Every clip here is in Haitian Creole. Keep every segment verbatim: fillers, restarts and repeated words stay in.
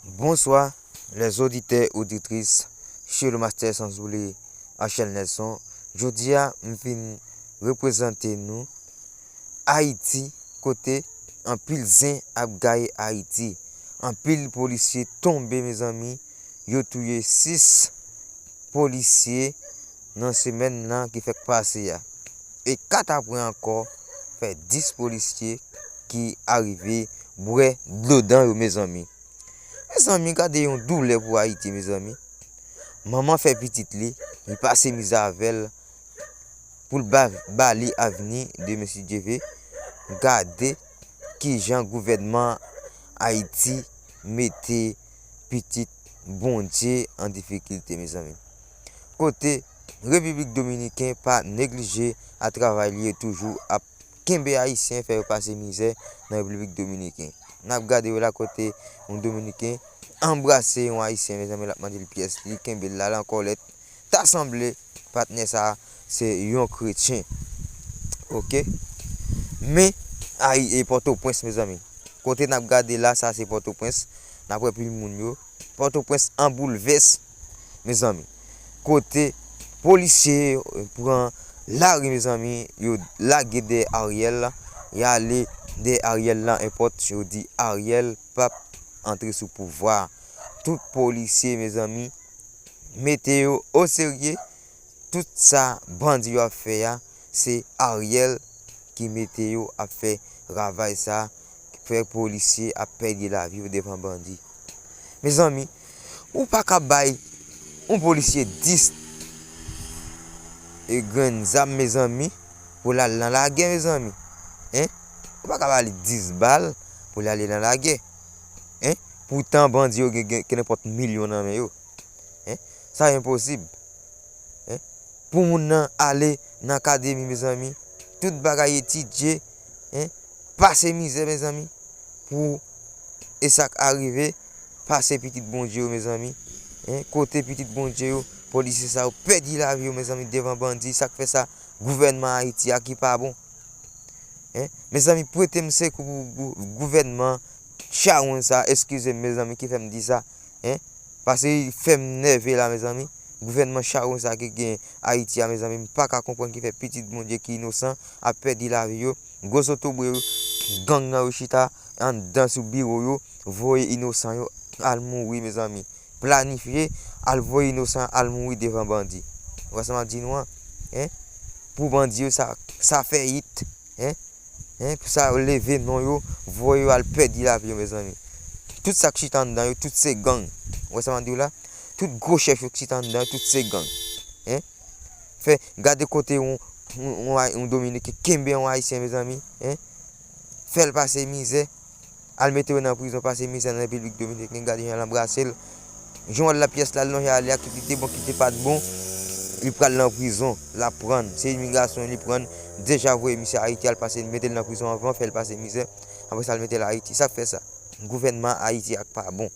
Bonsoir, les auditeurs, auditrices, chez le Master Sans Oublier Achel Nelson. Jodi a, m vin reprezante nou Ayiti, kote anpil zen ap gaye Ayiti. Anpil polisye tonbe, mezanmi. Yo touye sis polisye nan semèn nan ki fèk pase a. E kat apre ankò, fè dis polisye ki arive bwè dlo dan yo, mezanmi. Mezanmi, gade yon doulè pou Ayiti, mezanmi. Manman fè pitit li, li pase mizè avè l pou l ba, ba li avni demen si Dye ve. Gade kijan gouvènman Ayiti mete pitit Bondye an difikilte, mezanmi. Kote Repiblik Dominiken pa neglije a travay li e toujou ap kenbe Ayisyen, fè yo pase mizè nan Repiblik Dominiken. N ap gade yo la kote yon Dominiken anbrase yon Ayisyen, mezanmi, l ap mande l pyès, li kenbe l la, l an kòlèt. Ta sanble patnè sa a se yon kretyen. Oke? Men, ay, e Pòtoprens, mezanmi. Kote n ap gade la, sa se Pòtoprens. N ap wè pil moun yo. Pòtoprens an boulvès, mezanmi. Kote polisye yo pran lari, mezanmi, yo lage dèyè Ariel la, y ale dèyè Ariel la, enpòt, yo di Ariel p ap antre sou pouvwa a. Tout polisye, mezanmi, mete yo oserye. Tout sa bandi yo ap fè a, se Ariel ki mete yo ap fè ravaj sa, fè polisye ap pèdi lavi yo devan bandi. Mezanmi, ou pa ka bay yon polisye dis e grenn zam, mezanmi, pou l al nan lagè, mezanmi. Hein? Ou pa ka ba li dis bal pou l ale nan lagè. Hein? Poutan bandi yo gen, gen, gen nenpòt milyon nan men yo. Hein? Sa enposib. Hein? Pou moun nan ale nan akademi, mezanmi, tout bagay etidye, hein? Pase mizè, mezanmi, pou e sa k arive, pase pitit Bondye yo, mezanmi. Hein? Kote pitit Bondye yo, polisye sa yo pèdi lavi yo, mezanmi, devan bandi. Sa k fè sa, gouvènman Ayiti a ki pa bon. Hein? Mezanmi, prete m sekou pou gou-, gouvènman chawony sa, eskize m, mezanmi, ki fè m di sa. Hein? Paske li fè m nève la, mezanmi. Gouvènman chawony sa ki gen Ayiti a, mezanmi, m pa ka konprann ki fè pitit Bondye ki inosan ap pèdi lavi yo. Gwo zotobre yo, gang nan yo chita anndan sou biwo yo, voye inosan yo al mouri, mezanmi. Planifye al voye inosan al mouri devan bandi. Ou wè sa m ap di nou an? Hein? Pou bandi yo sa, sa fè it. Hein? Hein? Pou sa yo leve non yo, voye yo al pèdi lavi yo, mezanmi. Tout sa k chita anndan yo, tout se gang. Ou wè sa m ap di w la? Tout gwo chèf yo k chita anndan yo, tout se gang. Hein? Fè, gade kote yon, yon, yon, yon Dominiken kenbe yon Ayisyen, mezanmi. Hein? Fè l pase mizè. Al mete yo nan prizon, pase mizè nan Repiblik Dominiken, gade jan l anbrase l. Jan w wè l la pyès la, l lonje ale a, kit li te bon, kit li pa t bon, li pral nan prizon, l ap prann. Se imigrasyon li prann, deja voye misye Ayiti, al pase, mete l nan prizon anvan, fè l pase mizè. Apre sa, l mete l Ayiti. Sa k fè sa? Gouvènman Ayiti a k pa bon.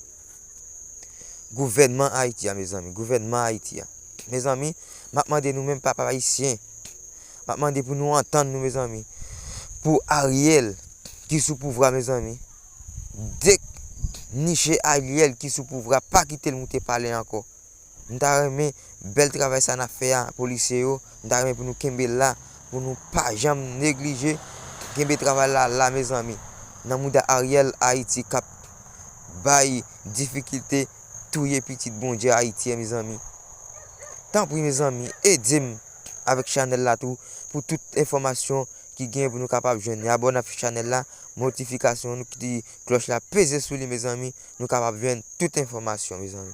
Gouvènman Ayiti a, mezanmi. Gouvènman Ayiti a. Mezanmi, m ap mande nou menm pèp ayisyen. M ap mande pou nou antann nou, mezanmi. Pou Ariel ki sou pouvwa, mezanmi. Deniche Ariel ki sou pouvwa, pa kite l moute palè ankò. M ta renmen bèl travay sa n ap fè a, polisye yo. M ta renmen pou nou kenbe la, pou nou pa janm neglije. Kenbe travay la, la, mezanmi. Nan mouda Ariel, Ayiti k ap bay difikilte, touye pitit Bondye Ayiti a, mezanmi. Tanpri, mezanmi, ede m avèk chanèl la tou, pou tout enfòmasyon ki gen pou nou kapab jwenn li. Abòne avèk chanèl la, notifikasyon nou, kite klòch la, peze sou li, mezanmi, nou kapab jwenn tout enfòmasyon, mezanmi.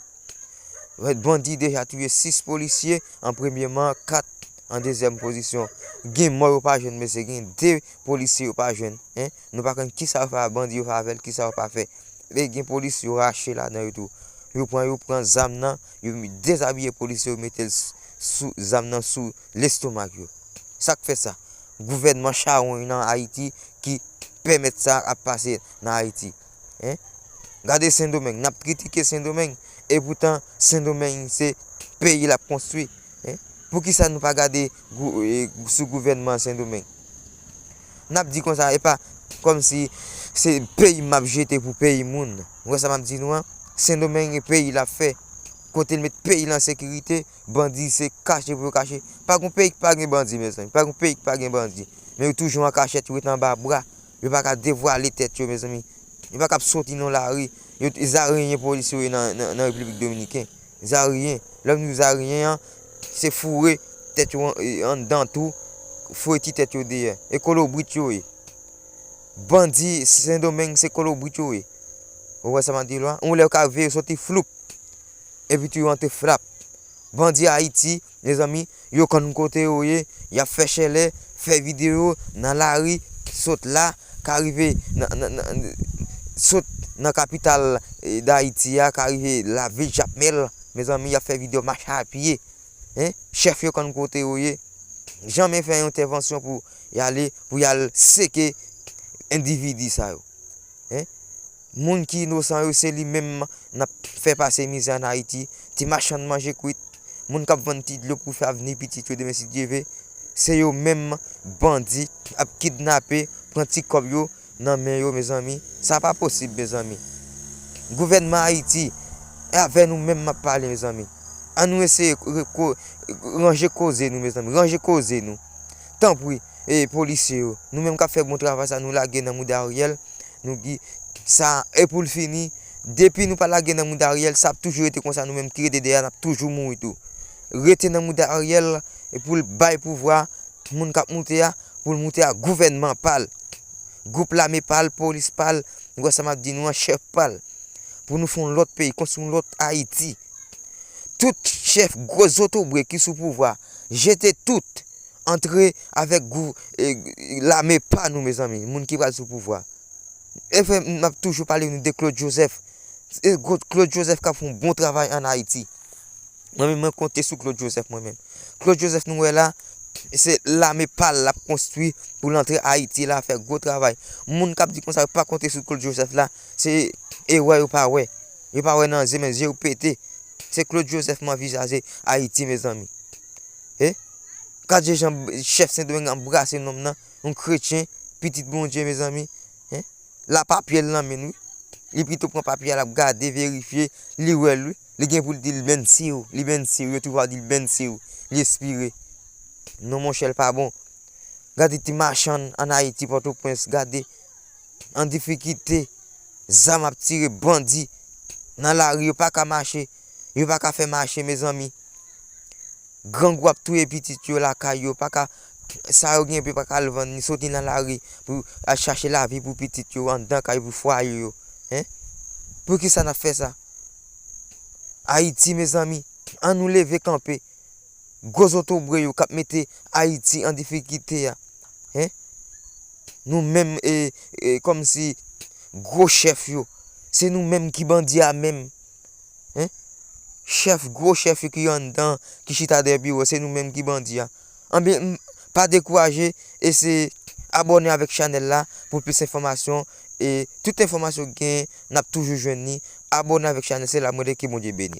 Bandi deja touye sis polisye an premye man, kat an dezyèm pozisyon. Gen mò yo pa jwenn, mesye, gen de polisye yo pa jwenn, hein. Nou pa konn kisa yo fè a bandi yo fè avè l, kisa yo pa fè. E gen polis yo rache ladan yo tou. Yo pran, yo pran zam nan, yo dezabiye polis yo, yo mete l s-, sou, zam nan sou lestomak yo. Sa k fè sa? Gouvènman chawony nan Ayiti ki pèmèt sa ap pase nan Ayiti. Hein? Gade Sendomeng, n ap kritike Sendomeng, e poutan Sendomeng se peyi l ap konstwi. Hein? Poukisa nou pa gade gou-, e, sou gouvènman Sendomeng? N ap di konsa, e pa kòmsi se peyi m ap jete pou peyi moun. Ou wè sa m ap di nou an? Sendomeng e peyi l ap fè. Kote l met peyi l an sekirite, bandi se kache pou yo kache. Pa gon peyi ki pa gen bandi, mezanmi. Pa gon peyi ki pa gen bandi. Men yo toujou an kachèt, yo ret anba bra. Yo pa ka devwale tèt yo, mezanmi. Yo pa ka ap soti nan lari. Yo, Zarenyen polis yo ye nan, nan, nan Repiblik Dominiken. Zarenyen. Lè m di w Zarenyen an, se foure tèt yo an, anndan tou, foure ti tèt yo deyè. E kolobrit yo ye. Bandi Sendomeng se kolobrit yo ye. Ou wè sa m ap di w la? Yon lè yo ka veye soti floup. Epi tou yo antre frap. Bandi Ayiti, mezanmi, yo konn kote yo ye, y ap fè chèlè, fè videyo nan lari, sot la, ka rive nan, nan, nan, sot nan kapital, eh, Dayiti a, ka rive lavil Jakmèl, mezanmi, y ap fè videyo mache a pye. Hein? Chèf yo konn kote yo ye. Janmen fè yon entèvansyon pou y ale, pou y al seke endividi sa yo. Hein? Moun ki inosan yo, se li menm n ap fè pase mizè ann Ayiti. Ti machann manje kwit, moun k ap vann ti dlo pou fè avni pitit yo demen si Dye ve, se yo menm bandi ap kidnape, pran ti kòb yo nan men yo, mezanmi. Sa pa posib, mezanmi. Gouvènman Ayiti, e avè nou menm m ap pale, mezanmi. An nou eseye re-, ko-, ranje koze nou, mezanmi. Ranje koze nou. Tanpri, e polisye yo, nou menm k ap fè bon travay sa, nou lage nan mouda Ariel. Nou di sa, e pou l fini, depi nou pa lage nan mouda Ariel, sa ap toujou rete konsa, nou menm ki rete dèyè a, n ap toujou mouri tou. Rete nan mouda Ariel, e pou l bay pouvwa moun k ap moute a, pou l moute a gouvènman pa l. Gwoup lame pa l, polis pa l, ou wè sa m ap di nou an, chèf pa l. Pou nou fè yon lòt peyi, konstwi yon lòt Ayiti. Tout chèf gwo zotobre ki sou pouvwa, jete tout, antre avèk gwou-, e, lame pa nou, mezanmi, moun ki pral sou pouvwa. E frè, m ap toujou pale nou de Claude Joseph. E Claude Joseph k ap fè yon bon travay ann Ayiti. Mwen menm, mwen konte sou Claude Joseph, mwen menm. Claude Joseph, nou wè la, se lame pa l l ap konstwi pou l antre Ayiti la, fè gwo travay. Moun k ap di konsa, yo pa konte sou Claude Joseph la, se erè yo pa wè. Yo pa wè nan zye, men zye yo pete. Se Claude Joseph m anvizaje Ayiti, mezanmi. E? Gade jan chèf Sendomeng anbrase nonm nan, yon kretyen, pitit Bondye, mezanmi. E? La papye l nan men l, wi. Li pito pran papye a, l ap gade, verifye, li wè l, wi. Li gen pou l di l bendecido, li bendecido, yo toujou ap di l bendecido, li espire. Non, monchè, l pa bon. Gade ti machann ann Ayiti, Pòtoprens, gade, an difikilte, zam ap tire, bandi nan lari, yo pa ka mache, yo pa ka fè mache, mezanmi. Grangou ap touye pitit yo lakay yo, pa ka, sa yo gen, yo pa ka al vann, ni soti nan lari pou al chache lavi pou pitit yo, anndan kay, pou fwaye yo. Hein? Poukisa n ap fè sa? Ayiti, mezanmi, ann nou leve kanpe. Gwo zotobre yo k ap mete Ayiti an difikilte a. Hein? Nou menm, e, e, kòmsi gwo chèf yo, se nou menm ki bandi a menm. Hein? Chèf, gwo chèf yo ki anndan, ki chita dèyè biwo, se nou menm ki bandi a. Anben, m, pa dekouraje, e se abòne avèk chanèl la pou plis enfòmasyon. E tout enfòmasyon ki genyen, n ap toujou jwenn li. Abòne avèk chanèl, se la mwen ye, ke Bondye beni.